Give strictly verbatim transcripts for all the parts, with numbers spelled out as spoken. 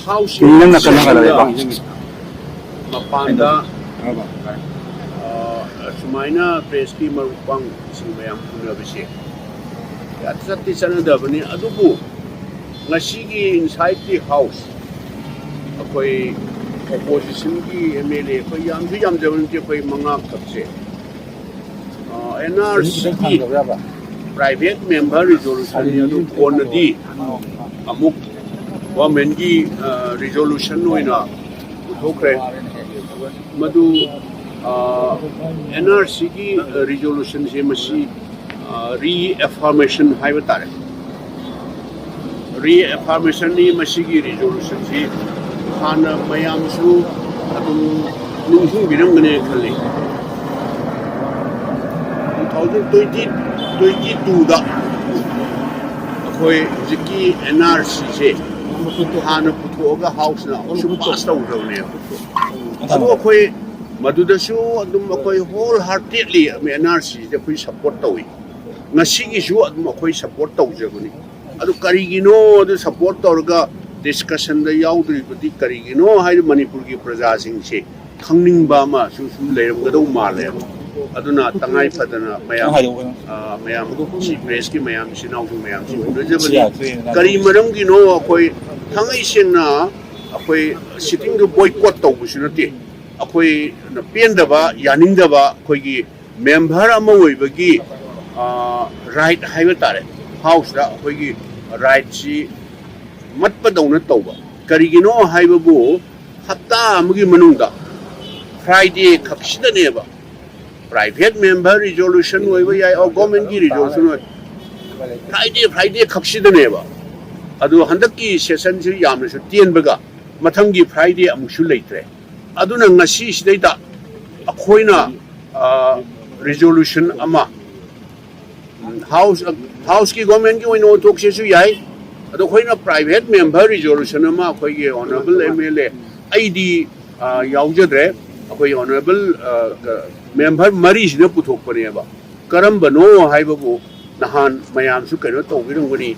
House ꯅꯪꯅ ꯀꯟꯅ ꯀꯟꯅ ꯂꯩꯕ꯫ ꯃꯄꯥꯟꯗ, ꯑ, ꯁꯨꯃꯥꯏꯅ ꯄ꯭ꯔꯦꯁꯀꯤ ꯃꯔꯨꯞ ꯃꯄꯥꯡꯁꯤꯡ ꯃꯌꯥꯝ ꯎꯅꯕꯁꯦ ꯆꯠꯇꯤ ꯆꯠꯅꯗꯕꯅꯤ꯫ ꯑꯗꯨꯕꯨ ꯉꯁꯤꯒꯤ inside the house ꯑꯩꯈꯣꯏ oppositionꯒꯤ M L A ꯑꯩꯈꯣꯏ ꯌꯥꯝꯁꯨ ꯌꯥꯝꯖꯕ ꯅꯠꯇꯦ, ꯑꯩꯈꯣꯏ ꯃꯉꯥ ꯈꯛꯁꯦ, ꯑ, N R Cꯒꯤ private member resolution ꯑꯗꯨ ꯀꯣꯟꯅꯗꯤ ꯑꯃꯨꯛ governmentꯀꯤ, ꯑ, resolution ꯑꯣꯏꯅ ꯄꯨꯊꯣꯛꯈ꯭ꯔꯦ꯫ ꯃꯗꯨ, ꯑ, N R Cꯒꯤ resolutionꯁꯦ ꯃꯁꯤ, ꯑ, reaffirmation ꯍꯥꯏꯕ ꯇꯥꯔꯦ꯫ Reaffirmationꯅꯤ ꯃꯁꯤꯒꯤ resolutionꯁꯤ꯫ ꯍꯥꯟꯅ ꯃꯌꯥꯝꯁꯨ ꯑꯗꯨꯝ ꯅꯤꯡꯁꯤꯡꯕꯤꯔꯝꯒꯅꯤ ꯈꯜꯂꯤ꯫ Two thousand twenty, twenty twoꯗ ꯑꯩꯈꯣꯏ ꯍꯧꯖꯤꯛꯀꯤ N R Cꯁꯦ ꯍꯥꯟꯅ ꯄꯨꯊꯣꯛꯑꯒ Houseꯅ ꯑꯃꯨꯛꯁꯨ pass ꯇꯧꯈ꯭ꯔꯕꯅꯦꯕ꯫ ꯑꯗꯨ ꯑꯩꯈꯣꯏ ꯃꯗꯨꯗꯁꯨ ꯑꯗꯨꯝ ꯑꯩꯈꯣꯏ whole heartedly N R Cꯁꯦ ꯑꯩꯈꯣꯏ support ꯇꯧꯏ꯫ ꯉꯁꯤꯒꯤꯁꯨ ꯑꯗꯨꯝ ꯑꯩꯈꯣꯏ support ꯇꯧꯖꯕꯅꯤ꯫ ꯑꯗꯨ ꯀꯔꯤꯒꯤꯅꯣ ꯑꯗꯨ support ꯇꯧꯔꯒ discussionꯗ ꯌꯥꯎꯗ꯭ꯔꯤꯕꯗꯤ ꯀꯔꯤꯒꯤꯅꯣ ꯍꯥꯏꯅ ꯃꯅꯤꯄꯨꯔꯒꯤ ꯄ꯭ꯔꯖꯥꯁꯤꯡꯁꯦ ꯈꯪꯅꯤꯡꯕ ꯑꯃꯁꯨ ꯁꯨꯝ ꯂꯩꯔꯝꯒꯗꯧ ꯃꯥꯜꯂꯦꯕ꯫ ꯑꯗꯨꯅ ꯇꯉꯥꯏ ꯐꯗꯅ ꯃꯌꯥꯝ, ꯑ, ꯃꯌꯥꯝ, ꯁꯤ pressꯀꯤ ꯃꯌꯥꯝ, ꯏꯆꯤꯟ ꯏꯅꯥꯎꯁꯤꯡ ꯃꯌꯥꯝꯁꯤ ꯎꯅꯖꯕꯅꯤ꯫ ꯀꯔꯤ ꯃꯔꯝꯒꯤꯅꯣ ꯑꯩꯈꯣꯏ ꯊꯥꯡꯉꯩ ꯁꯦꯡꯅ ꯑꯩꯈꯣꯏ sittingꯗꯨ boycott ꯇꯧꯕꯁꯨ ꯅꯠꯇꯦ꯫ ꯑꯩꯈꯣꯏꯅ ꯄꯦꯟꯗꯕ, ꯌꯥꯅꯤꯡꯗꯕ ꯑꯩꯈꯣꯏꯒꯤ member ꯑꯃ ꯑꯣꯏꯕꯒꯤ, ꯑ, right ꯍꯥꯏꯕ ꯇꯥꯔꯦ, Houseꯇ ꯑꯩꯈꯣꯏꯒꯤ rightꯁꯤ ꯃꯠꯄꯗꯧꯅ ꯇꯧꯕ꯫ ꯀꯔꯤꯒꯤꯅꯣ ꯍꯥꯏꯕꯕꯨ ꯍꯞꯇꯥ ꯑꯃꯒꯤ ꯃꯅꯨꯡꯗ Friday ꯈꯛꯁꯤꯗꯅꯦꯕ private member resolution ꯑꯣꯏꯕ ꯌꯥꯏ, ꯑꯣ, governmentꯀꯤ resolution ꯑꯣꯏ, Friday, Friday ꯈꯛꯁꯤꯗꯅꯦꯕ꯫ ꯑꯗꯨ ꯍꯟꯗꯛꯀꯤ sessionꯁꯤ ꯌꯥꯝꯅꯁꯨ ꯇꯦꯟꯕꯒ ꯃꯊꯪꯒꯤ Friday ꯑꯃꯨꯛꯁꯨ ꯂꯩꯇ꯭ꯔꯦ꯫ ꯑꯗꯨꯅ ꯉꯁꯤꯁꯤꯗꯩꯗ ꯑꯩꯈꯣꯏꯅ, ꯑ, resolution ꯑꯃ, ꯎꯝ, House, Houseꯀꯤ governmentꯀꯤ ꯑꯣꯏꯅ ꯑꯣꯟꯊꯣꯛꯁꯦꯁꯨ ꯌꯥꯏ꯫ ꯑꯗꯣ ꯑꯩꯈꯣꯏꯅ private member resolution ꯑꯃ ꯑꯩꯈꯣꯏꯒꯤ honourable M L A, ꯑꯩꯗꯤ, ꯑ, ꯌꯥꯎꯖꯗ꯭ꯔꯦ꯫ ꯑꯩꯈꯣꯏ honourable, ꯑ, ꯀ-, member ꯃꯔꯤꯁꯤꯅ ꯄꯨꯊꯣꯛꯄꯅꯦꯕ꯫ ꯀꯔꯝꯕꯅꯣ ꯍꯥꯏꯕꯕꯨ ꯅꯍꯥꯟ ꯃꯌꯥꯝꯁꯨ ꯀꯩꯅꯣ ꯇꯧꯕꯤꯔꯝꯒꯅꯤ꯫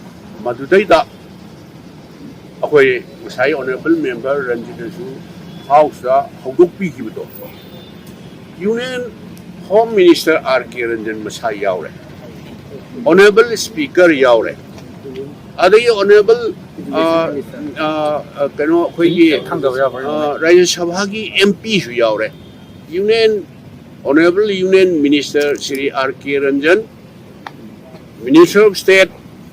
ꯃꯗꯨꯗꯩꯗ ꯑꯩꯈꯣꯏ ꯉꯁꯥꯏ Honourable Member ꯔꯟꯖꯤꯠꯅꯁꯨ Houseꯇ ꯍꯧꯗꯣꯛꯄꯤꯈꯤꯕꯗꯣ, Union Home Minister R K Ranjan ꯃꯁꯥ ꯌꯥꯎꯔꯦ, Honourable Speaker ꯌꯥꯎꯔꯦ, ꯑꯗꯒꯤ Honourable, ꯑ, ꯑ, ꯑ, ꯀꯩꯅꯣ, ꯑꯩꯈꯣꯏꯒꯤ, ꯊꯥꯡꯗꯕ ꯌꯥꯕ꯭ꯔꯥ? ꯑ, ꯔꯥꯖ꯭ꯌ ꯁꯚꯥꯒꯤ M Pꯁꯨ ꯌꯥꯎꯔꯦ꯫ Union, Honourable Union Minister Shri R K Ranjan, Minister of State,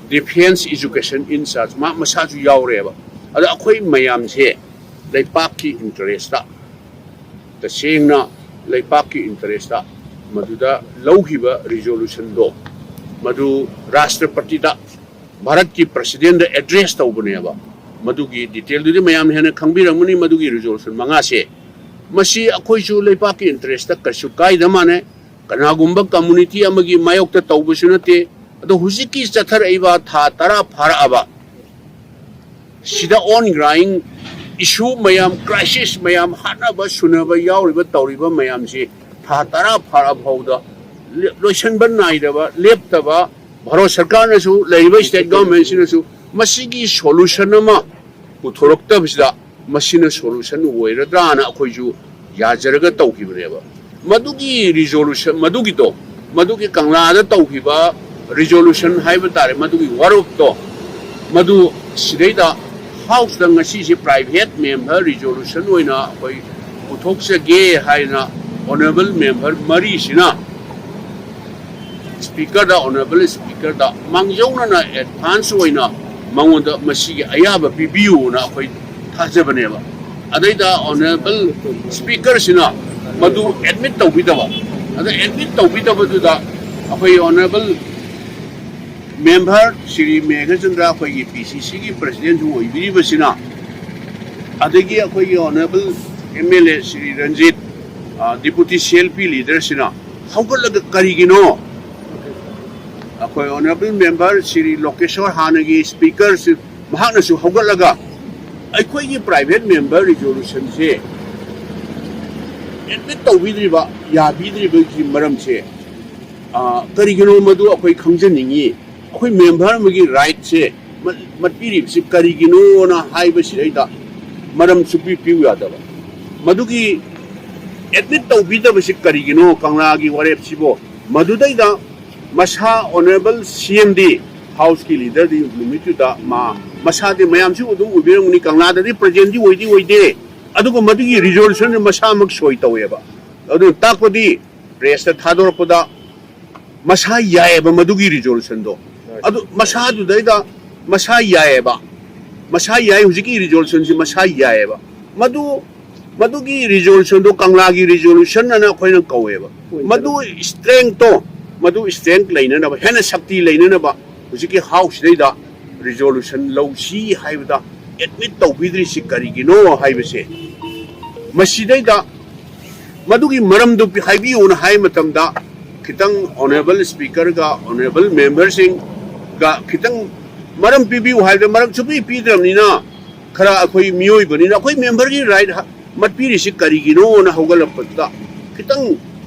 Defence, Education in charge, ꯃꯥ ꯃꯁꯥꯁꯨ ꯌꯥꯎꯔꯦꯕ꯫ ꯑꯗ ꯑꯩꯈꯣꯏ ꯃꯌꯥꯝꯁꯦ ꯂꯩꯄꯥꯛꯀꯤ interestꯇ, ꯇꯁꯦꯡꯅ ꯂꯩꯄꯥꯛꯀꯤ interestꯇ ꯃꯗꯨꯗ ꯂꯧꯈꯤꯕ resolutionꯗꯣ, ꯃꯗꯨ ꯔꯥꯁꯇ꯭ꯔꯄꯇꯤꯗ, ꯚꯥꯔꯠꯀꯤ Presidentꯗ address ꯇꯧꯕꯅꯦꯕ꯫ ꯃꯗꯨꯒꯤ detailꯗꯨꯗꯤ ꯃꯌꯥꯝꯅ ꯍꯦꯟꯅ ꯈꯪꯕꯤꯔꯝꯒꯅꯤ꯫ ꯃꯗꯨꯒꯤ resolution ꯃꯉꯥꯁꯦ, ꯃꯁꯤ ꯑꯩꯈꯣꯏꯁꯨ ꯂꯩꯄꯥꯛꯀꯤ interestꯇ ꯀꯩꯁꯨ ꯀꯥꯏꯗ ꯃꯥꯟꯅꯩ꯫ ꯀꯅꯥꯒꯨꯝꯕ community ꯑꯃꯒꯤ ꯃꯥꯌꯣꯛꯇ ꯇꯧꯕꯁꯨ ꯅꯠꯇꯦ꯫ ꯑꯗꯣ ꯍꯧꯖꯤꯛꯀꯤ ꯆꯠꯊꯔꯛꯏꯕ ꯊꯥ ꯇꯔꯥ ꯐꯥꯔꯛꯑꯕ ꯁꯤꯗ ongoing issue ꯃꯌꯥꯝ, crisis ꯃꯌꯥꯝ, ꯍꯥꯠꯅꯕ ꯁꯨꯅꯕ ꯌꯥꯎꯔꯤꯕ ꯇꯧꯔꯤꯕ ꯃꯌꯥꯝꯁꯤ ꯊꯥ ꯇꯔꯥ ꯐꯥꯔꯛꯑ ꯐꯥꯎꯗ ꯂꯦ-, ꯂꯣꯏꯁꯤꯟꯕ ꯅꯥꯏꯗꯕ, ꯂꯦꯞꯇꯕ, ꯚꯥꯔꯠ ꯁꯔꯀꯥꯔꯅꯁꯨ, ꯂꯩꯔꯤꯕ state governmentꯁꯤꯅꯁꯨ ꯃꯁꯤꯒꯤ solution ꯑꯃ ꯄꯨꯊꯣꯔꯛꯇꯕꯁꯤꯗ, ꯃꯁꯤꯅ solution ꯑꯣꯏꯔꯗ꯭ꯔꯥꯅ ꯑꯩꯈꯣꯏꯁꯨ ꯌꯥꯖꯔꯒ ꯇꯧꯈꯤꯕꯅꯦꯕ꯫ ꯃꯗꯨꯒꯤ resolution, ꯃꯗꯨꯒꯤꯗꯣ, ꯃꯗꯨꯒꯤ ꯀꯪꯂꯥꯗ ꯇꯧꯈꯤꯕ resolution ꯍꯥꯏꯕ ꯇꯥꯔꯦ, ꯃꯗꯨꯒꯤ ꯋꯥꯔꯣꯞꯇꯣ, ꯃꯗꯨ ꯁꯤꯗꯩꯗ Houseꯇ ꯉꯁꯤꯁꯦ private member resolution ꯑꯣꯏꯅ ꯑꯩꯈꯣꯏ ꯄꯨꯊꯣꯛꯆꯒꯦ ꯍꯥꯏꯅ Honourable Member ꯃꯔꯤꯁꯤꯅ Speakerꯗ, Honourable Speakerꯗ ꯃꯥꯡꯖꯧꯅꯅ advance ꯑꯣꯏꯅ ꯃꯉꯣꯟꯗ ꯃꯁꯤꯒꯤ ꯑꯌꯥꯕ ꯄꯤꯕꯤꯌꯨꯅ ꯑꯩꯈꯣꯏ ꯊꯥꯖꯕꯅꯦꯕ꯫ ꯑꯗꯩꯗ Honourable Speakerꯁꯤꯅ ꯃꯗꯨ admit ꯇꯧꯕꯤꯗꯕ, ꯑꯗ admit ꯇꯧꯕꯤꯗꯕꯗꯨꯗ ꯑꯩꯈꯣꯏ Honourable Member ꯁ꯭ꯔꯤ ꯃꯦꯘꯆꯟꯗ꯭ꯔ, ꯑꯩꯈꯣꯏꯒꯤ P C Cꯒꯤ Presidentꯁꯨ ꯑꯣꯏꯕꯤꯔꯤꯕꯁꯤꯅ, ꯑꯗꯒꯤ ꯑꯩꯈꯣꯏꯒꯤ Honourable M L A Shri Ranjit, ꯑ, Deputy C L P Leaderꯁꯤꯅ ꯍꯧꯒꯠꯂꯒ ꯀꯔꯤꯒꯤꯅꯣ ꯑꯩꯈꯣꯏ Honourable Member ꯁ꯭ꯔꯤ ꯂꯣꯀꯦꯁꯣꯔ, ꯍꯥꯟꯅꯒꯤ Speakerꯁꯤ, ꯃꯍꯥꯛꯅꯁꯨ ꯍꯧꯒꯠꯂꯒ ꯑꯩꯈꯣꯏꯒꯤ private member resolutionꯁꯦ admit ꯇꯧꯕꯤꯗ꯭ꯔꯤꯕ, ꯌꯥꯕꯤꯗ꯭ꯔꯤꯕꯒꯤ ꯃꯔꯝꯁꯦ, ꯑ, ꯀꯔꯤꯒꯤꯅꯣ ꯃꯗꯨ ꯑꯩꯈꯣꯏ ꯈꯪꯖꯅꯤꯡꯉꯤ꯫ ꯑꯩꯈꯣꯏ member ꯑꯃꯒꯤ rightꯁꯦ ꯃꯠ-, ꯃꯠꯄꯤꯔꯤꯕꯁꯤ ꯀꯔꯤꯒꯤꯅꯣꯅ ꯍꯥꯏꯕꯁꯤꯗꯩꯗ ꯃꯔꯝ ꯁꯨꯄꯤ ꯄꯤꯌꯨ ꯌꯥꯗꯕ꯫ ꯃꯗꯨꯒꯤ ꯑꯦꯗꯃꯤꯠ ꯇꯧꯕꯤꯗꯕꯁꯤ ꯀꯔꯤꯒꯤꯅꯣ ꯀꯪꯂꯥꯒꯤ ꯋꯥꯔꯦꯞꯁꯤꯕꯣ? ꯃꯗꯨꯗꯩꯗ ꯃꯁꯥ ꯑꯣꯅꯔꯦꯕꯜ ꯁꯤ ꯑꯦꯝ ꯗꯤ, ꯍꯥꯎꯁꯀꯤ ꯂꯤꯗꯔꯗꯤ ꯅꯨꯃꯤꯠꯇꯨꯗ ꯃꯥ, ꯃꯁꯥꯗꯤ ꯃꯌꯥꯝꯁꯨ ꯑꯗꯨꯝ ꯎꯕꯤꯔꯝꯒꯅꯤ, ꯀꯪꯂꯥꯗꯗꯤ ꯄ꯭ꯔꯖꯦꯟꯗꯤ ꯑꯣꯏꯗꯤ ꯑꯣꯏꯗꯦ, ꯑꯗꯨꯒ ꯃꯗꯨꯒꯤ ꯔꯤꯖꯣꯂꯨꯁꯟꯁꯨ ꯃꯁꯥꯃꯛ ꯁꯣꯏ ꯇꯧꯋꯦꯕ꯫ ꯑꯗꯨꯅ ꯇꯥꯛꯄꯗꯤ ꯄ꯭ꯔꯦꯁꯇ ꯊꯥꯗꯣꯔꯛꯄꯗ ꯃꯁꯥ ꯌꯥꯏꯑꯕ ꯃꯗꯨꯒꯤ ꯔꯤꯖꯣꯂꯨꯁꯟꯗꯣ꯫ ꯑꯗꯨ ꯃꯁꯥꯗꯨꯗꯩꯗ ꯃꯁꯥ ꯌꯥꯏꯑꯕ, ꯃꯁꯥ ꯌꯥꯏ, ꯍꯧꯖꯤꯛꯀꯤ ꯔꯤꯖꯣꯂꯨꯁꯟꯁꯤ ꯃꯁꯥ ꯌꯥꯏꯑꯕ꯫ ꯃꯗꯨ, ꯃꯗꯨꯒꯤ ꯔꯤꯖꯣꯂꯨꯁꯟꯗꯣ ꯀꯪꯂꯥꯒꯤ ꯔꯤꯖꯣꯂꯨꯁꯟ ꯑꯅ ꯑꯩꯈꯣꯏꯅ ꯀꯧꯋꯦꯕ꯫ ꯃꯗꯨ ꯏꯁꯇ꯭ꯔꯦꯡꯇꯣ, ꯃꯗꯨ ꯏꯁꯇ꯭ꯔꯦꯡ ꯂꯩꯅꯅꯕ, ꯍꯦꯟꯅ ꯁꯛꯇꯤ ꯂꯩꯅꯅꯕ ꯍꯧꯖꯤꯛꯀꯤ ꯍꯥꯎꯁꯁꯤꯗꯩꯗ ꯔꯤꯖꯣꯂꯨꯁꯟ ꯂꯧꯁꯤ ꯍꯥꯏꯕꯗ ꯑꯦꯗꯃꯤꯠ ꯇꯧꯕꯤꯗ꯭ꯔꯤꯁꯤ ꯀꯔꯤꯒꯤꯅꯣ ꯍꯥꯏꯕꯁꯦ, ꯃꯁꯤꯗꯩꯗ ꯃꯗꯨꯒꯤ ꯃꯔꯝꯗꯨ ꯄꯤ-, ꯍꯥꯏꯕꯤꯌꯨꯅ ꯍꯥꯏ ꯃꯇꯝꯗ, ꯈꯤꯇꯪ ꯑꯣꯅꯔꯦꯕꯜ ꯁ꯭ꯄꯤꯀꯔꯒ ꯑꯣꯅꯔꯦꯕꯜ ꯃꯦꯝꯕꯔꯁꯤꯡꯒ ꯈꯤꯇꯪ ꯃꯔꯝ ꯄꯤꯕꯤꯌꯨ ꯍꯥꯏꯕꯗ ꯃꯔꯝ ꯁꯨꯄꯤ ꯄꯤꯗ꯭ꯔꯕꯅꯤꯅ, ꯈꯔ ꯑꯩꯈꯣꯏ ꯃꯤꯑꯣꯏꯕꯅꯤꯅ ꯑꯩꯈꯣꯏ ꯃꯦꯝꯕꯔꯒꯤ ꯔꯥꯏꯠ ꯍ-, ꯃꯠꯄꯤꯔꯤꯁꯤ ꯀꯔꯤꯒꯤꯅꯣꯅ ꯍꯧꯒꯠꯂꯛꯄꯗꯨꯗ ꯈꯤꯇꯪ,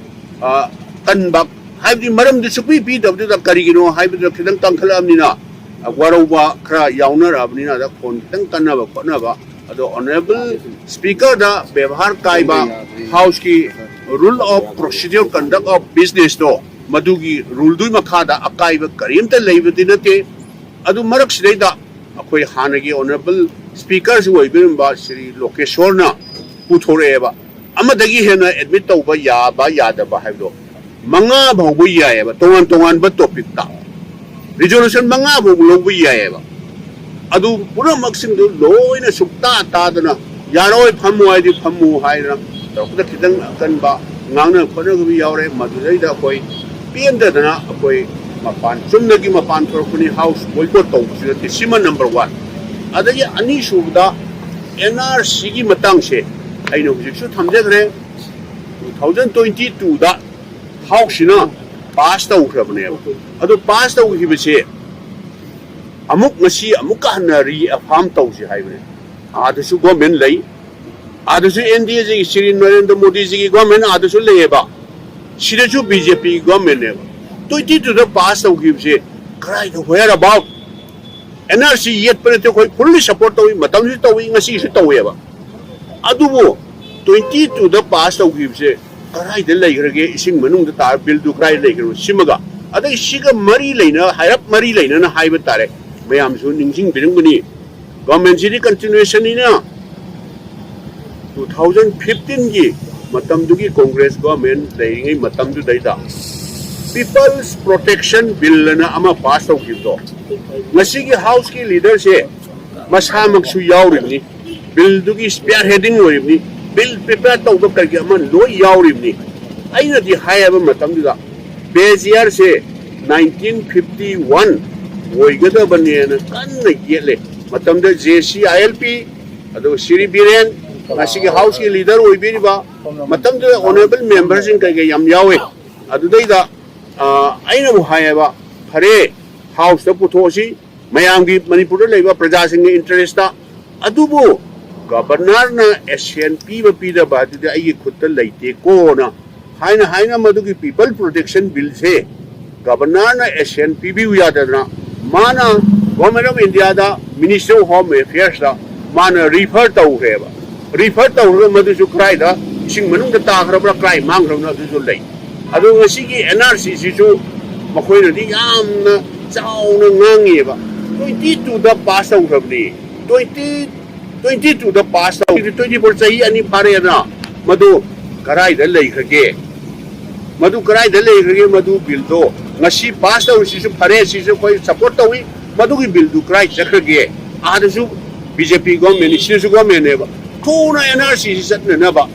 ꯑ, ꯀꯟꯕ, ꯍꯥꯏꯕꯗꯤ ꯃꯔꯝꯗꯨ ꯁꯨꯄꯤ ꯄꯤꯗꯕꯗꯨꯗ ꯀꯔꯤꯒꯤꯅꯣ ꯍꯥꯏꯕꯗꯨꯗ ꯈꯤꯇꯪ ꯀꯟꯈꯠꯂꯛꯑꯕꯅꯤꯅ, ꯑ, ꯋꯥꯔꯧꯕ ꯈꯔ ꯌꯥꯎꯅꯔꯛꯑꯕꯅꯤꯅ, ꯑꯗ ꯈꯣꯟ ꯈꯤꯇꯪ ꯀꯟꯅꯕ ꯈꯣꯠꯅꯕ, ꯑꯗꯣ ꯑꯣꯅꯔꯦꯕꯜ ꯁ꯭ꯄꯤꯀꯔꯗ ꯕꯦꯕꯥꯔ ꯀꯥꯏꯕ, ꯍꯥꯎꯁꯀꯤ rule of procedure conduct of businessꯇꯣ, ꯃꯗꯨꯒꯤ ꯔꯨꯜꯗꯨꯒꯤ ꯃꯈꯥꯗ ꯑꯀꯥꯏꯕ ꯀꯔꯤꯝꯇ ꯂꯩꯕꯗꯤ ꯅꯠꯇꯦ꯫ ꯑꯗꯨ ꯃꯔꯛꯁꯤꯗꯩꯗ ꯑꯩꯈꯣꯏ ꯍꯥꯟꯅꯒꯤ ꯑꯣꯅꯔꯦꯕꯜ ꯁ꯭ꯄꯤꯀꯔꯁꯨ ꯑꯣꯏꯕꯤꯔꯝꯕ ꯁ꯭ꯔꯤ ꯂꯣꯀꯦꯁꯣꯔꯅ ꯄꯨꯊꯣꯔꯛꯑꯦꯕ, ꯑꯃꯗꯒꯤ ꯍꯦꯟꯅ ꯑꯦꯗꯃꯤꯠ ꯇꯧꯕ ꯌꯥꯕ ꯌꯥꯗꯕ ꯍꯥꯏꯕꯗꯣ ꯃꯉꯥ ꯐꯥꯎꯕ ꯌꯥꯏꯑꯕ, ꯇꯣꯉꯥꯟ ꯇꯣꯉꯥꯟꯕ ꯇꯣꯄꯤꯛꯇ ꯔꯤꯖꯣꯂꯨꯁꯟ ꯃꯉꯥ ꯐꯥꯎꯕ ꯂꯧꯕ ꯌꯥꯏꯑꯕ꯫ ꯑꯗꯨ ꯄꯨꯝꯅꯃꯛꯁꯤꯡꯗꯨ ꯂꯣꯏꯅ ꯁꯨꯛꯇꯥ ꯇꯥꯗꯅ, "ꯌꯥꯔꯣꯏ, ꯐꯝꯃꯨ ꯍꯥꯏꯗꯤ ꯐꯝꯃꯨ" ꯍꯥꯏꯗꯅ ꯇꯧꯔꯛꯄꯗ ꯈꯤꯇꯪ ꯑꯀꯟꯕ ꯉꯥꯡꯅ ꯈꯣꯠꯅꯕ ꯌꯥꯎꯔꯦ꯫ ꯃꯗꯨꯗꯩꯗ ꯑꯩꯈꯣꯏ ꯄꯦꯟꯗꯗꯅ ꯑꯩꯈꯣꯏ ꯃꯄꯥꯟ, ꯆꯨꯝꯅꯒꯤ ꯃꯄꯥꯟ ꯊꯣꯔꯛꯄꯅꯤ, ꯍꯥꯎꯁ ꯕꯣꯏꯀꯣꯠ ꯇꯧꯕꯁꯨ ꯅꯠꯇꯦ꯫ ꯁꯤꯃ ꯅꯝꯕꯔ ꯋꯥꯟ꯫ ꯑꯗꯒꯤ ꯑꯅꯤꯁꯨꯕꯗ, ꯑꯦꯟ ꯑꯥꯔ ꯁꯤꯒꯤ ꯃꯇꯥꯡꯁꯦ ꯑꯩꯅ ꯍꯧꯖꯤꯛꯁꯨ ꯊꯝꯖꯈ꯭ꯔꯦ, ꯇꯨ ꯊꯥꯎꯖꯟ ꯇ꯭ꯋꯦꯟꯇꯤ ꯇꯨꯗ ꯍꯥꯎꯁꯁꯤꯅ ꯄꯥꯁ ꯇꯧꯈ꯭ꯔꯕꯅꯦꯕ꯫ ꯑꯗꯨ ꯄꯥꯁ ꯇꯧꯈꯤꯕꯁꯦ ꯑꯃꯨꯛ ꯉꯁꯤ ꯑꯃꯨꯛꯀ ꯍꯟꯅ ꯔꯤꯑꯦꯐꯥꯔꯝ ꯇꯧꯁꯤ ꯍꯥꯏꯕꯅꯦ꯫ ꯑꯥꯗꯁꯨ ꯒꯣꯔꯃꯦꯟ ꯂꯩ, ꯑꯥꯗꯁꯨ ꯑꯦꯟ ꯗꯤ ꯑꯦꯖꯤꯒꯤ ꯁ꯭ꯔꯤ ꯅꯔꯦꯟꯗ꯭ꯔ ꯃꯣꯗꯤꯖꯤꯒꯤ ꯒꯣꯔꯃꯦꯟ ꯑꯥꯗꯁꯨ ꯂꯩꯌꯦꯕ, ꯁꯤꯗꯁꯨ ꯕꯤ ꯖꯦ ꯄꯤ ꯒꯣꯔꯃꯦꯟꯅꯦꯕ꯫ ꯇ꯭ꯋꯦꯟꯇꯤ ꯇꯨꯗ ꯄꯥꯁ ꯇꯧꯈꯤꯕꯁꯦ ꯀꯗꯥꯏꯗ, where about? And R C ꯌꯦꯠꯄ ꯅꯠꯇꯦ, ꯑꯩꯈꯣꯏ ꯐꯨꯜꯂꯤ ꯁꯄꯣꯔꯠ ꯇꯧꯏ, ꯃꯇꯝꯁꯨ ꯇꯧꯏ, ꯉꯁꯤꯁꯨ ꯇꯧꯋꯦꯕ꯫ ꯑꯗꯨꯕꯨ ꯇ꯭ꯋꯦꯟꯇꯤ ꯇꯨꯗ ꯄꯥꯁ ꯇꯧꯈꯤꯕꯁꯦ ꯀꯗꯥꯏꯗ ꯂꯩꯈ꯭ꯔꯒꯦ? ꯏꯁꯤꯡ ꯃꯅꯨꯡꯗ ꯇꯥꯔ ꯕꯤꯜꯗꯨ ꯀꯗꯥꯏꯗ ꯂꯩꯈ꯭ꯔꯕ? ꯁꯤꯃꯒ, ꯑꯗꯩ ꯁꯤꯒ ꯃꯔꯤ ꯂꯩꯅ, ꯍꯥꯏꯔꯞ ꯃꯔꯤ ꯂꯩꯅꯅ ꯍꯥꯏꯕ ꯇꯥꯔꯦ, ꯃꯌꯥꯝꯁꯨ ꯅꯤꯡꯁꯤꯡꯕꯤꯔꯝꯒꯅꯤ꯫ ꯒꯣꯔꯃꯦꯟꯁꯤꯗꯤ ꯀꯟꯇꯤꯅ꯭ꯌꯨꯑꯦꯁꯟꯅꯤꯅ ꯇꯨ ꯊꯥꯎꯖꯟ ꯐꯤꯐꯇꯤꯟꯒꯤ ꯃꯇꯝꯗꯨꯒꯤ ꯀꯣꯡꯒ꯭ꯔꯦꯁ ꯒꯣꯔꯃꯦꯟ ꯂꯩꯔꯤꯉꯩ ꯃꯇꯝꯗꯨꯗꯩꯗ ꯄꯤꯄꯜꯁ ꯄ꯭ꯔꯣꯇꯦꯛꯁꯟ ꯕꯤꯜ ꯑꯅ ꯑꯃ ꯄꯥꯁ ꯇꯧꯈꯤꯕꯗꯣ, ꯉꯁꯤꯒꯤ ꯍꯥꯎꯁꯀꯤ ꯂꯤꯗꯔꯁꯦ ꯃꯁꯥꯃꯛꯁꯨ ꯌꯥꯎꯔꯤꯕꯅꯤ, ꯕꯤꯜꯗꯨꯒꯤ ꯁ꯭ꯄꯤꯌꯥꯔ ꯍꯦꯗꯤꯡ ꯑꯣꯏꯔꯤꯕꯅꯤ, ꯕꯤꯜ ꯄ꯭ꯔꯤꯄꯦꯌꯔ ꯇꯧꯕ ꯀꯔꯤꯒꯤ ꯑꯃ ꯂꯣꯏ ꯌꯥꯎꯔꯤꯕꯅꯤ꯫ ꯑꯩꯅꯗꯤ ꯍꯥꯏ ꯍꯥꯏꯕ ꯃꯇꯝꯗꯨꯗ ꯕꯦꯖ ꯏꯌꯥꯔꯁꯦ ꯅꯥꯏꯟꯇꯤꯟ ꯐꯤꯐꯇꯤ ꯋꯥꯟ ꯑꯣꯏꯒꯗꯕꯅꯦꯅ ꯀꯟꯅ ꯌꯦꯠꯂꯦ꯫ ꯃꯇꯝꯗ J C I L P, ꯑꯗꯨꯒ ꯁꯤꯔꯤ ꯕꯤꯔꯦꯟ, ꯉꯁꯤꯒꯤ ꯍꯥꯎꯁꯀꯤ ꯂꯤꯗꯔ ꯑꯣꯏꯕꯤꯔꯤꯕ, ꯃꯇꯝꯗꯨꯗ ꯑꯣꯅꯔꯦꯕꯜ ꯃꯦꯝꯕꯔꯁꯤꯡ ꯀꯩꯀꯩ ꯌꯥꯝ ꯌꯥꯎꯋꯦ꯫ ꯑꯗꯨꯗꯩꯗ ꯑ, ꯑꯩꯅꯕꯨ ꯍꯥꯏꯌꯦꯕ, ꯐꯔꯦ, ꯍꯥꯎꯁꯇ ꯄꯨꯊꯣꯛꯑꯁꯤ, ꯃꯌꯥꯝꯒꯤ, ꯃꯅꯤꯄꯨꯔꯗ ꯂꯩꯕ ꯄ꯭ꯔꯖꯥꯁꯤꯡꯒꯤ ꯏꯟꯇꯔꯦꯁꯇ꯫ ꯑꯗꯨꯕꯨ ꯒꯕꯔꯅꯔꯅ ꯑꯦꯁꯦꯟ ꯄꯤꯕ ꯄꯤꯗꯕ ꯑꯗꯨꯗꯤ ꯑꯩꯒꯤ ꯈꯨꯠꯇ ꯂꯩꯇꯦꯀꯣꯅ ꯍꯥꯏꯅ ꯍꯥꯏꯅ ꯃꯗꯨꯒꯤ ꯄꯤꯄꯜ ꯄ꯭ꯔꯣꯇꯦꯛꯁꯟ ꯕꯤꯜꯁꯦ ꯒꯕꯔꯅꯔꯅ ꯑꯦꯁꯦꯟ ꯄꯤꯕꯤꯌꯨ ꯌꯥꯗꯗꯅ ꯃꯥꯅ ꯒꯣꯔꯃꯦꯟ ꯑꯣꯐ ꯏꯟꯗꯤꯌꯥꯗ ꯃꯤꯅꯤꯁꯇ꯭ꯔꯤ ꯑꯣꯐ ꯍꯣꯝ ꯑꯦꯐꯤꯌꯔꯁꯇ ꯃꯥꯅ ꯔꯤꯐꯔ ꯇꯧꯈ꯭ꯔꯦꯕ꯫ ꯔꯤꯐꯔ ꯇꯧꯔꯒ ꯃꯗꯨꯁꯨ ꯀꯗꯥꯏꯗ ꯏꯁꯤꯡ ꯃꯅꯨꯡꯗ ꯇꯥꯈ꯭ꯔꯕ꯭ꯔꯥ, ꯀꯗꯥꯏ ꯃꯥꯡꯈ꯭ꯔꯕꯅꯣ ꯑꯗꯨꯁꯨ ꯂꯩ꯫ ꯑꯗꯣ ꯉꯁꯤꯒꯤ ꯑꯦꯟ ꯑꯥꯔ ꯁꯤꯁꯤꯁꯨ ꯃꯈꯣꯏꯅꯗꯤ ꯌꯥꯝꯅ ꯆꯥꯎꯅ ꯉꯥꯡꯉꯦꯕ꯫ ꯇ꯭ꯋꯦꯟꯇꯤ ꯇꯨꯗ ꯄꯥꯁ ꯇꯧꯈ꯭ꯔꯕꯅꯤ, ꯇ꯭ꯋꯦꯟꯇꯤ, ꯇ꯭ꯋꯦꯟꯇꯤ ꯇꯨꯗ ꯄꯥꯁ ꯇꯧꯈ꯭ꯔꯕꯅꯤ, ꯇ꯭ꯋꯦꯟꯇꯤ ꯐꯣꯔ ꯆꯍꯤ ꯑꯅꯤ ꯐꯥꯔꯦꯗꯅ꯫ ꯃꯗꯨ ꯀꯗꯥꯏꯗ ꯂꯩꯈ꯭ꯔꯒꯦ? ꯃꯗꯨ ꯀꯗꯥꯏꯗ ꯂꯩꯈ꯭ꯔꯒꯦ? ꯃꯗꯨ ꯕꯤꯜꯗꯣ ꯉꯁꯤ ꯄꯥꯁ ꯇꯧꯔꯤꯁꯤꯁꯨ ꯐꯔꯦ, ꯁꯤꯁꯨ ꯑꯩꯈꯣꯏ ꯁꯄꯣꯔꯠ ꯇꯧꯏ꯫ ꯃꯗꯨꯒꯤ ꯕꯤꯜꯗꯨ ꯀꯗꯥꯏ ꯆꯠꯈ꯭ꯔꯒꯦ? ꯑꯥꯗꯁꯨ ꯕꯤ ꯖꯦ ꯄꯤ ꯒꯣꯔꯃꯦꯟꯅꯤ, ꯁꯤꯗꯁꯨ ꯒꯣꯔꯃꯦꯟꯅꯦꯕ꯫ ꯊꯨꯅ ꯑꯦꯟ ꯑꯥꯔ ꯁꯤꯁꯤ ꯆꯠꯅꯅꯕ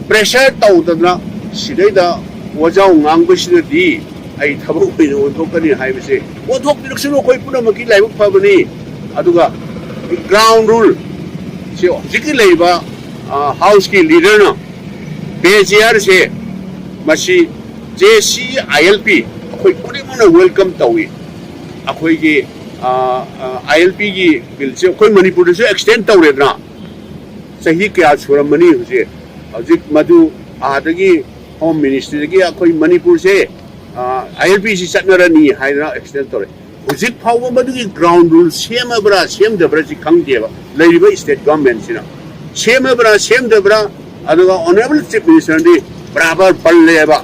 ꯄ꯭ꯔꯦꯁꯔ ꯇꯧꯗꯅ ꯁꯤꯗꯩꯗ ꯋꯥꯖꯥꯎ ꯉꯥꯡꯕꯁꯤꯅꯗꯤ ꯑꯩ ꯊꯕꯛ ꯑꯣꯏꯅ ꯑꯣꯟꯊꯣꯛꯀꯅꯤ ꯍꯥꯏꯕꯁꯦ ꯑꯣꯟꯊꯣꯛꯄꯤꯔꯛꯁꯅꯨ꯫ ꯑꯩꯈꯣꯏ ꯄꯨꯝꯅꯃꯛꯀꯤ ꯂꯥꯏꯕꯛ ꯐꯕꯅꯤ꯫ ꯑꯗꯨꯒ ꯒ꯭ꯔꯥꯎꯟ ꯔꯨꯜ ꯁꯤ ꯍꯧꯖꯤꯛꯀꯤ ꯂꯩꯔꯤꯕ, ꯑ, ꯍꯥꯎꯁꯀꯤ ꯂꯤꯗꯔꯅ ꯕꯦꯖ ꯏꯌꯥꯔꯁꯦ ꯃꯁꯤ J C I L P ꯑꯩꯈꯣꯏ ꯈꯨꯗꯤꯡꯃꯛꯅ ꯋꯦꯜꯀꯝ ꯇꯧꯏ꯫ ꯑꯩꯈꯣꯏꯒꯤ, ꯑ, ꯑ, ꯑꯥꯏ ꯑꯦꯜ ꯄꯤꯒꯤ ꯕꯤꯜꯁꯦ ꯑꯩꯈꯣꯏ ꯃꯅꯤꯄꯨꯔꯗꯁꯨ ꯑꯦꯛꯁꯇꯦꯟ ꯇꯧꯔꯦꯗꯅ, ꯆꯍꯤ ꯀꯌꯥ ꯁꯨꯔꯝꯃꯅꯤ ꯍꯧꯖꯤꯛ꯫ ꯍꯧꯖꯤꯛ ꯃꯗꯨ ꯑꯥꯗꯒꯤ ꯍꯣꯝ ꯃꯤꯅꯤꯁꯇ꯭ꯔꯤꯗꯒꯤ ꯑꯩꯈꯣꯏ ꯃꯅꯤꯄꯨꯔꯁꯦ, ꯑ, ꯑꯥꯏ ꯑꯦꯜ ꯄꯤꯁꯤ ꯆꯠꯅꯔꯅꯤ ꯍꯥꯏꯗꯅ ꯑꯦꯛꯁꯇꯦꯟ ꯇꯧꯔꯦ꯫ ꯍꯧꯖꯤꯛ ꯐꯥꯎꯕ ꯃꯗꯨꯒꯤ ground rule ꯁꯦꯝꯃꯕ꯭ꯔꯥ ꯁꯦꯝꯗꯕ꯭ꯔꯥ ꯁꯤ ꯈꯪꯗꯦꯕ ꯂꯩꯔꯤꯕ state government ꯁꯤꯅ꯫ ꯁꯦꯝꯃꯕ꯭ꯔꯥ ꯁꯦꯝꯗꯕ꯭ꯔꯥ? ꯑꯗꯨꯒ honourable chief minister ꯗꯤ ꯕꯔꯥꯕꯔ ꯄꯜꯂꯦꯕ꯫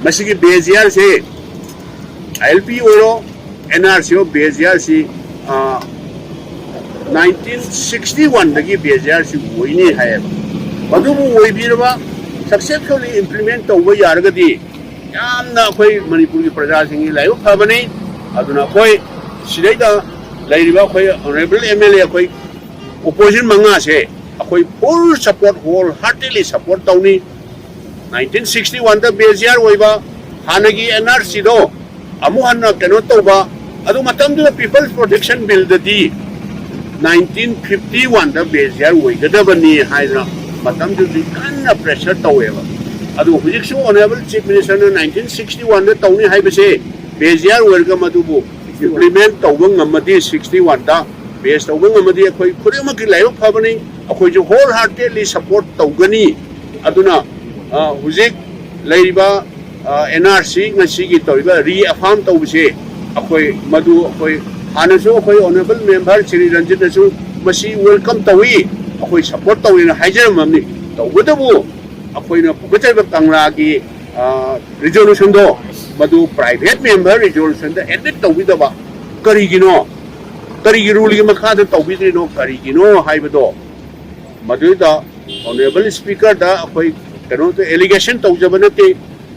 ꯃꯁꯤꯒꯤ ꯕꯦꯖꯤꯌꯥꯔꯁꯦ ꯑꯥꯏ ꯑꯦꯜ ꯄꯤ ꯑꯣꯏꯔꯣ, ꯑꯦꯟ ꯑꯥꯔ ꯁꯤ ꯑꯣ, ꯕꯦꯖꯤꯌꯥꯔꯁꯤ ꯅꯥꯏꯟꯇꯤꯟ ꯁꯤꯛꯁꯇꯤ ꯋꯥꯟꯗꯒꯤ ꯕꯦꯖꯤꯌꯥꯔꯁꯤ ꯑꯣꯏꯅꯤ ꯍꯥꯏꯌꯦꯕ꯫ ꯃꯗꯨꯕꯨ ꯑꯣꯏꯕꯤꯔꯕ, successfully implement ꯇꯧꯕ ꯌꯥꯔꯒꯗꯤ ꯌꯥꯝꯅ ꯑꯩꯈꯣꯏ ꯃꯅꯤꯄꯨꯔꯒꯤ ꯄ꯭ꯔꯖꯥꯁꯤꯡꯒꯤ ꯂꯥꯏꯕꯛ ꯐꯕꯅꯤ꯫ ꯑꯗꯨꯅ ꯑꯩꯈꯣꯏ ꯁꯤꯗꯩꯗ ꯂꯩꯔꯤꯕ ꯑꯩꯈꯣꯏ honourable M L A ꯑꯩꯈꯣꯏ opposition ꯃꯉꯥꯁꯦ ꯑꯩꯈꯣꯏ full support, whole heartedly support ꯇꯧꯅꯤ꯫ ꯅꯥꯏꯟꯇꯤꯟ ꯁꯤꯛꯁꯇꯤ ꯋꯥꯟꯗ ꯕꯦꯖꯤꯌꯥꯔ ꯑꯣꯏꯕ, ꯍꯥꯟꯅꯒꯤ ꯑꯦꯟ ꯑꯥꯔ ꯁꯤꯗꯣ ꯑꯃꯨꯛ ꯍꯟꯅ ꯀꯩꯅꯣ ꯇꯧꯕ, ꯑꯗꯨ ꯃꯇꯝꯗꯨꯗ People's Protection Bill ꯗꯗꯤ ꯅꯥꯏꯟꯇꯤꯟ ꯐꯤꯐꯇꯤ ꯋꯥꯟꯗ ꯕꯦꯖꯤꯌꯥꯔ ꯑꯣꯏꯒꯗꯕꯅꯤ ꯍꯥꯏꯗꯅ ꯃꯇꯝꯗꯨꯗꯤ ꯀꯟꯅ pressure ꯇꯧꯋꯦꯕ꯫ ꯑꯗꯨ ꯍꯧꯖꯤꯛꯁꯨ honourable chief minister ꯅ ꯅꯥꯏꯟꯇꯤꯟ ꯁꯤꯛꯁꯇꯤ ꯋꯥꯟꯗ ꯇꯧꯅꯤ ꯍꯥꯏꯕꯁꯦ ꯕꯦꯖꯤꯌꯥꯔ ꯑꯣꯏꯔꯒ ꯃꯗꯨꯕꯨ implement ꯇꯧꯕ ꯉꯝꯃꯗꯤ, ꯁꯤꯛꯁꯇꯤ ꯋꯥꯟꯗ pass ꯇꯧꯕ ꯉꯝꯃꯗꯤ ꯑꯩꯈꯣꯏ ꯈꯨꯗꯤꯡꯃꯛꯀꯤ ꯂꯥꯏꯕꯛ ꯐꯕꯅꯤ꯫ ꯑꯩꯈꯣꯏꯁꯨ whole heartedly support ꯇꯧꯒꯅꯤ꯫ ꯑꯗꯨꯅ, ꯑ, ꯍꯧꯖꯤꯛ ꯂꯩꯔꯤꯕ, ꯑ, ꯑꯦꯟ ꯑꯥꯔ ꯁꯤ ꯉꯁꯤꯒꯤ ꯇꯧꯔꯤꯕ reaffirm ꯇꯧꯕꯁꯦ ꯑꯩꯈꯣꯏ ꯃꯗꯨ ꯑꯩꯈꯣꯏ ꯍꯥꯟꯅꯁꯨ ꯑꯩꯈꯣꯏ honourable member ꯁ꯭ꯔꯤ ꯔꯟꯖꯤꯠꯅꯁꯨ ꯃꯁꯤ welcome ꯇꯧꯏ, ꯑꯩꯈꯣꯏ support ꯇꯧꯏꯅ ꯍꯥꯏꯖꯔꯝꯃꯕꯅꯤ꯫ ꯇꯧꯕꯇꯕꯨ ꯑꯩꯈꯣꯏꯅ ꯄꯨꯈꯠꯆꯔꯤꯕ ꯀꯪꯂꯥꯒꯤ, ꯑ, resolution ꯗꯣ ꯃꯗꯨ private member resolution ꯗ admit ꯇꯧꯕꯤꯗꯕ ꯀꯔꯤꯒꯤꯅꯣ? ꯀꯔꯤꯒꯤ rule ꯒꯤ ꯃꯈꯥꯗ ꯇꯧꯕꯤꯗ꯭ꯔꯤꯅꯣ? ꯀꯔꯤꯒꯤꯅꯣ ꯍꯥꯏꯕꯗꯣ ꯃꯗꯨꯗ honourable speaker ꯗ ꯑꯩꯈꯣꯏ ꯀꯩꯅꯣ allegation ꯇꯧꯖꯕ ꯅꯠꯇꯦ꯫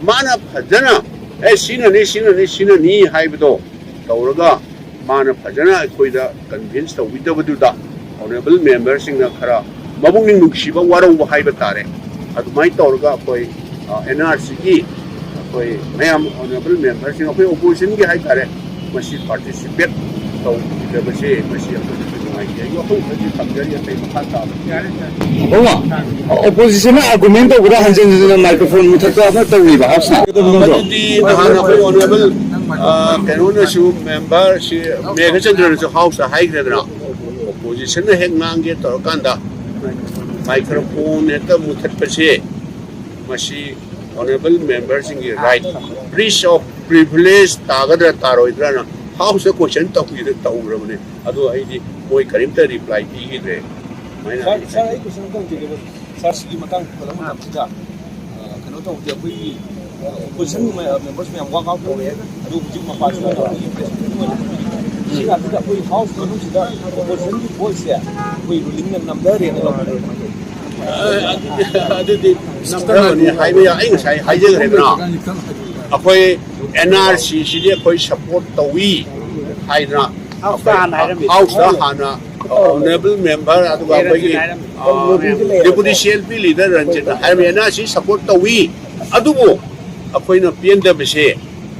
ꯃꯥꯅ ꯐꯖꯅ, "ꯑꯦ, ꯁꯤꯅꯅꯤ, ꯁꯤꯅꯅꯤ, ꯁꯤꯅꯅꯤ" ꯍꯥꯏꯕꯗꯣ ꯇꯧꯔꯒ ꯃꯥꯅ ꯐꯖꯅ ꯑꯩꯈꯣꯏꯗ convince ꯇꯧꯕꯤꯗꯕꯗꯨꯗ honourable member ꯁꯤꯡꯅ ꯈꯔ ꯃꯄꯨꯛꯅꯤꯡ ꯅꯨꯡꯁꯤꯕ ꯋꯥꯔꯧꯕ ꯍꯥꯏꯕ ꯇꯥꯔꯦ꯫ ꯑꯗꯨꯃꯥꯏꯅ ꯇꯧꯔꯒ ꯑꯩꯈꯣꯏ, ꯑ, ꯑꯦꯟ ꯑꯥꯔ ꯁꯤ ꯒꯤ ꯑꯩꯈꯣꯏ ꯃꯌꯥꯝ honourable member ꯁꯤꯡ, ꯑꯩꯈꯣꯏ opposition ꯒꯤ ꯍꯥꯏ ꯇꯥꯔꯦ, ꯃꯁꯤ participate ꯇꯧꯈꯤꯗꯕꯁꯦ ꯃꯁꯤ ꯑꯩꯈꯣꯏꯅꯁꯨ ꯅꯨꯡꯉꯥꯏꯇꯦ꯫ ꯑꯩ ꯋꯥꯐꯝ ꯈꯔꯗꯤ ꯊꯝꯖꯔꯤ, ꯑꯇꯩ ꯃꯈꯥ ꯇꯥꯕ꯫ ꯌꯥꯔꯦ, ꯌꯥꯔꯦ꯫ ꯑꯣ, opposition ꯅ argument ꯇꯧꯕꯗ ꯍꯟꯖꯤꯟ ꯍꯟꯖꯤꯟꯅ microphone ꯃꯨꯊꯠꯄ ꯑꯃ ꯇꯧꯔꯤꯕ house ꯅ꯫ ꯃꯗꯨꯗꯤ ꯅꯍꯥꯟ ꯑꯩꯈꯣꯏ honourable, ꯑ, ꯀꯩꯅꯣꯅꯁꯨ, member ꯁꯤ ꯃꯦꯘꯆꯟꯗ꯭ꯔꯅꯁꯨ house ꯇ ꯍꯥꯏꯈ꯭ꯔꯦꯗꯅ, opposition ꯅ ꯍꯦꯛ ꯉꯥꯡꯒꯦ ꯇꯧꯔꯀꯥꯟꯗ microphone ꯍꯦꯛꯇ ꯃꯨꯊꯠꯄꯁꯦ ꯃꯁꯤ honourable member ꯁꯤꯡꯒꯤ right, breach of privilege ꯇꯥꯒꯗ꯭ꯔꯥ ꯇꯥꯔꯣꯏꯗ꯭ꯔꯥꯅ ꯍꯥꯎꯁꯇ ꯀꯣꯏꯁꯟ ꯇꯧꯈꯤꯗ ꯇꯧꯈ꯭ꯔꯕꯅꯦ꯫ ꯑꯗꯣ ꯑꯩꯗꯤ ꯃꯣꯏ ꯀꯔꯤꯝꯇ ꯔꯤꯄ꯭ꯂꯥꯏ ꯄꯤꯈꯤꯗ꯭ꯔꯦ꯫ ꯁꯨꯃꯥꯏꯅ ꯁꯥꯔ, ꯁꯥꯔ, ꯑꯩ ꯀꯣꯏꯁꯟ ꯑꯝꯇ ꯍꯪꯖꯒꯦꯕ꯫ ꯁꯥꯔ, ꯁꯤꯒꯤ ꯃꯇꯥꯡ ꯄꯨꯈꯠꯂꯛꯄ ꯃꯇꯝꯁꯤꯗ, ꯑ, ꯀꯩꯅꯣ ꯇꯧꯕꯗꯤ ꯑꯩꯈꯣꯏꯒꯤ, ꯑ, ꯑꯣꯄꯣꯖꯤꯁꯟ ꯃꯦꯝꯕꯔꯁ ꯃꯌꯥꯝ ꯋꯥꯛ ꯑꯥꯎꯠ ꯇꯧꯔꯦ꯫ ꯑꯗꯨ ꯍꯧꯖꯤꯛ ꯃꯄꯥꯟꯁꯤꯗ ꯑꯩꯈꯣꯏꯒꯤ ꯄ꯭ꯔꯦꯁ ꯃꯤꯠ ꯑꯣꯏꯅ ꯁꯤ ꯀꯥꯟꯁꯤꯗ ꯑꯩꯈꯣꯏ ꯍꯥꯎꯁ ꯃꯅꯨꯡꯁꯤꯗ ꯑꯣꯄꯣꯖꯤꯁꯟꯒꯤ ꯚꯣꯏꯁꯁꯦ ꯑꯩꯈꯣꯏ ꯔꯨꯂꯤꯡꯅ ꯅꯝꯊꯔꯦꯅ ꯂꯧꯅꯔꯦ꯫ ꯑ, ꯑꯗꯨꯗꯤ ꯅꯝꯊꯔꯕꯅꯤ ꯍꯥꯏꯕ ꯌꯥ-, ꯑꯩ ꯉꯁꯥꯏ ꯍꯥꯏꯖꯈ꯭ꯔꯦꯗꯅ꯫ ꯑꯩꯈꯣꯏ ꯑꯦꯟ ꯑꯥꯔ ꯁꯤꯁꯤꯗꯤ ꯑꯩꯈꯣꯏ ꯁꯞꯄꯣꯔꯠ ꯇꯧꯏ ꯍꯥꯏꯗꯅ ꯍꯥꯎꯁꯇ ꯍꯥꯟꯅ ꯍꯥꯏꯔꯝꯃꯤ꯫ ꯍꯥꯎꯁꯇ ꯍꯥꯟꯅ ꯑꯣꯅꯔꯦꯕꯜ ꯃꯦꯝꯕꯔ ꯑꯗꯨꯒ ꯑꯩꯈꯣꯏꯒꯤ, ꯑ, ꯗꯦꯄꯨꯇꯤ ꯁꯤ ꯑꯦꯜ ꯄꯤ ꯂꯤꯗꯔ ꯔꯟꯖꯤꯠꯅ ꯍꯥꯏꯔꯝꯃꯤ, ꯑꯦꯟ ꯑꯥꯔ ꯁꯤ ꯁꯞꯄꯣꯔꯠ ꯇꯧꯏ꯫ ꯑꯗꯨꯕꯨ ꯑꯩꯈꯣꯏꯅ ꯄꯦꯟꯗꯕꯁꯦ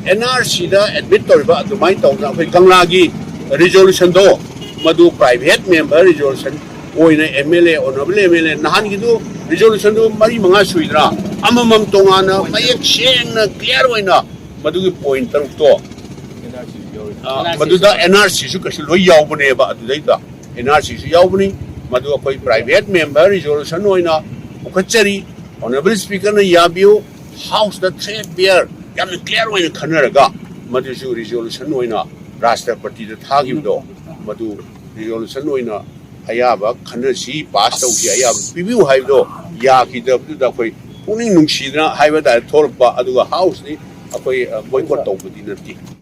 ꯑꯦꯟ ꯑꯥꯔ ꯁꯤꯗ ꯑꯦꯗꯃꯤꯠ ꯇꯧꯔꯤꯕ ꯑꯗꯨꯃꯥꯏꯅ ꯇꯧꯗꯅ ꯑꯩꯈꯣꯏ ꯀꯪꯂꯥꯒꯤ ꯔꯤꯖꯣꯂꯨꯁꯟꯗꯣ ꯃꯗꯨ ꯄ꯭ꯔꯥꯏꯚꯦꯠ ꯃꯦꯝꯕꯔ ꯔꯤꯖꯣꯂꯨꯁꯟ ꯑꯣꯏꯅ M L A, honourable M L A, ꯅꯍꯥꯟꯒꯤꯗꯨ ꯔꯤꯖꯣꯂꯨꯁꯟꯗꯨ ꯃꯔꯤ ꯃꯉꯥ ꯁꯨꯏꯗ꯭ꯔꯥ, ꯑꯃꯃꯝ ꯇꯣꯉꯥꯟꯅ ꯃꯌꯦꯛ ꯁꯦꯡꯅ ꯀ꯭ꯂꯤꯌꯥꯔ ꯑꯣꯏꯅ ꯃꯗꯨꯒꯤ ꯄꯣꯏꯟꯠ ꯇꯔꯨꯛꯇꯣ, ꯑ, ꯃꯗꯨꯗ ꯑꯦꯟ ꯑꯥꯔ ꯁꯤꯁꯨ ꯀꯩꯁꯨ ꯂꯣꯏ ꯌꯥꯎꯕꯅꯦꯕ꯫ ꯑꯗꯨꯗꯩꯗ ꯑꯦꯟ ꯑꯥꯔ ꯁꯤꯁꯨ ꯌꯥꯎꯕꯅꯤ꯫ ꯃꯗꯨ ꯑꯩꯈꯣꯏ ꯄ꯭ꯔꯥꯏꯚꯦꯠ ꯃꯦꯝꯕꯔ ꯔꯤꯖꯣꯂꯨꯁꯟ ꯑꯣꯏꯅ ꯄꯨꯈꯠꯆꯔꯤ꯫ ꯑꯣꯅꯔꯦꯕꯜ ꯁ꯭ꯄꯤꯀꯔꯅ ꯌꯥꯕꯤꯌꯨ, ꯍꯥꯎꯁꯇ ꯊ꯭ꯔꯦꯠ ꯕꯤꯌꯔ ꯌꯥꯝꯅ ꯀ꯭ꯂꯤꯌꯥꯔ ꯑꯣꯏꯅ ꯈꯟꯅꯔꯒ ꯃꯗꯨꯁꯨ ꯔꯤꯖꯣꯂꯨꯁꯟ ꯑꯣꯏꯅ ꯔꯥꯁꯇ꯭ꯔꯄꯇꯤꯗ ꯊꯥꯈꯤꯕꯗꯣ, ꯃꯗꯨ ꯔꯤꯖꯣꯂꯨꯁꯟ ꯑꯣꯏꯅ ꯑꯌꯥꯕ ꯈꯟꯅꯁꯤ, ꯄꯥꯁ ꯇꯧꯁꯤ, ꯑꯌꯥꯕ ꯄꯤꯕꯤꯌꯨ ꯍꯥꯏꯕꯗꯣ ꯌꯥꯈꯤꯗꯕꯗꯨꯗ ꯑꯩꯈꯣꯏ ꯄꯨꯛꯅꯤꯡ ꯅꯨꯡꯁꯤꯗꯅ ꯍꯥꯏꯕ ꯇꯥꯔꯦ ꯊꯣꯛꯂꯛꯄ꯫ ꯑꯗꯨꯒ ꯍꯥꯎꯁꯇꯤ ꯑꯩꯈꯣꯏ, ꯑ, ꯕꯣꯏꯀꯣꯠ ꯇꯧꯕꯗꯤ ꯅꯠꯇꯦ꯫